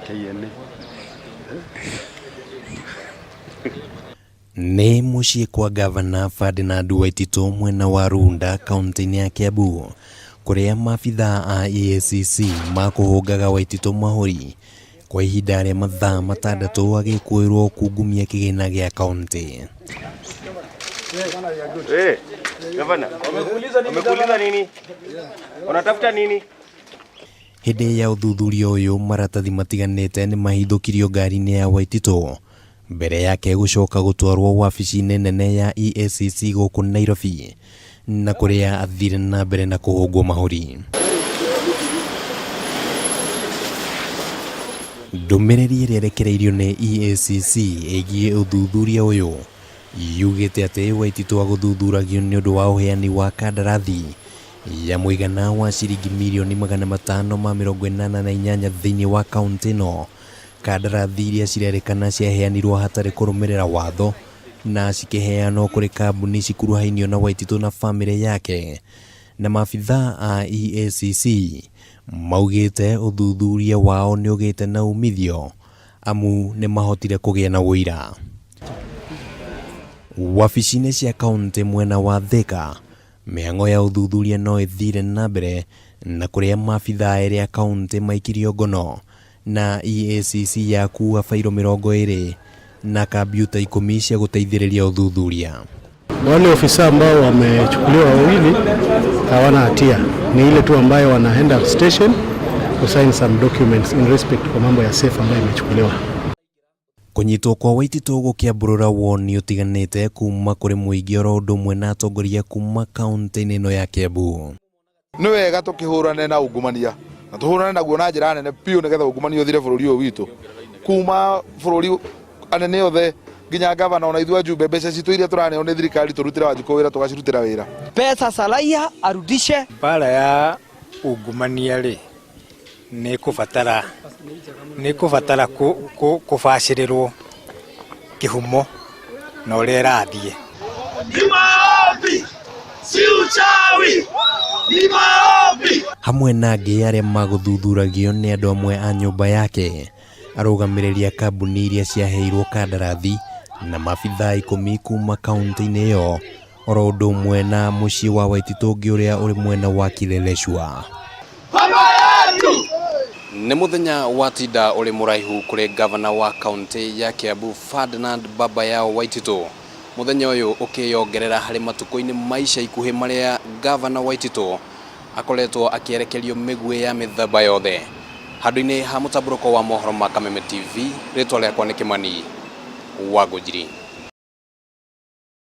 KNA. Nĩ mũciĩ kwa gavana Ferdinand Waititũ mwena wa Runda kaunti-inĩ ya Kiambu kũrĩa maabithaa a EACC makũhũngaga Waititũ mahũri kwa ihinda rĩa mathaa matandatũ agĩkũĩrwo kungumia kĩgĩna gĩa kaunti. Hey, gavana. Wamekuuliza nini? Unatafuta nini? Hĩndĩ ya ũthuthuria ũyũ maratathi matiganĩte nĩ mahithũkirio ngari-inĩ ya Waititũ mbere yake gũcoka gũtwarwo wabici-inĩ nene ya EACC gũkũ Nairobi na kũrĩa athire na mbere na kũhũngwo mahũri. Ndũmĩrĩri ĩrĩa ĩrekereirio nĩ EACC ĩgiĩ ũthuthuria ũyũ yugĩte atĩ Waititũ agũthuthuragio nĩ ũndũ wa ũheani wa kandarathi ya mũigana wa ciringi mirioni 588 thĩinĩ wa kaunti ĩno, kandarathi iria cirerĩkana ciaheanirwo hatarĩ kũrũmĩrĩra watho na cikĩheanwo kũrĩ kambuni cikuruhainio na Waititũ na bamĩrĩ yake. Na maabithaa a EACC maugĩte ũthuthuria wao nĩ ũgĩte na umithio amu nĩ mahotire kũgĩa na ũira. Wabici-inĩ cia kaunti mwena wa Thika, mĩhang'o ya ũthuthuria no ĩthire na mbere na kũrĩa maabithaa erĩ a kaunti maikirio ngono na EACC yakuua bairo 20 na kambiuta 10 cia gũteithĩrĩria ũthuthuria. Wale ofisa ambao wamechukuliwa wawili hawana hatia, ni ile tu ambayo wanaenda station kusign some documents in respect kwa mambo ya safe ambayo imechukuliwa. Kũnyitwo kwa Waititũ gũkĩambũrũra woni ũtiganĩte kuma kũrĩ mũingĩ oro ũndũ ũmwe na atongoria kuma kaunti-inĩ ĩno ya Kiambu. Nĩ wega tũkĩhũrane na ungumania na tũhũrane naguo na njĩra nene biũ nĩgetha ungumania ũthire bũrũri ũyũ witũ, kuma bũrũri anene othe nginya gavana, ona ithuĩ ajumbe mbeca citũ iria tũraneo nĩ thirikari tũrutĩre Wanjikũ wĩra, tũgacirutĩra wĩra. Pesa za raia arudishe. Mbara ya ungumania rĩ, nĩ kũbatara kũbacĩrĩrwo kĩhumo na ũrĩa ĩrathiĩ. Ni maombi, si uchawi, ni maombi. Hamwe na angĩ arĩa magũthuthuragio nĩ andũ amwe a nyũmba yake, arũgamĩrĩri a kambuni iria ciaheirwo kandarathi na maabithaa 10 kuma kaunti-inĩ ĩyo oro ũndũ ũmwe na mũciĩ wa Waititũ ũngĩ ũrĩa ũrĩ mwena wa Kileleshwa. Baba yetu. Nĩ mũthenya watinda ũrĩ mũraihu kũrĩ gavana wa kaunti ya Kiambu Ferdinand Baba Yao Waititũ, mũthenya ũyũ ũkĩyongerera harĩ matukũ-inĩ ma ica ikuhĩ marĩa gavana Waititũ akoretwo akĩerekerio mĩguĩ ya mĩthemba yothe. Handũ-inĩ ha mũtambũrũko wa mohoro ma Kameme TV, rĩtwa rĩakwa nĩ Kĩmani wa Ngũnjiri.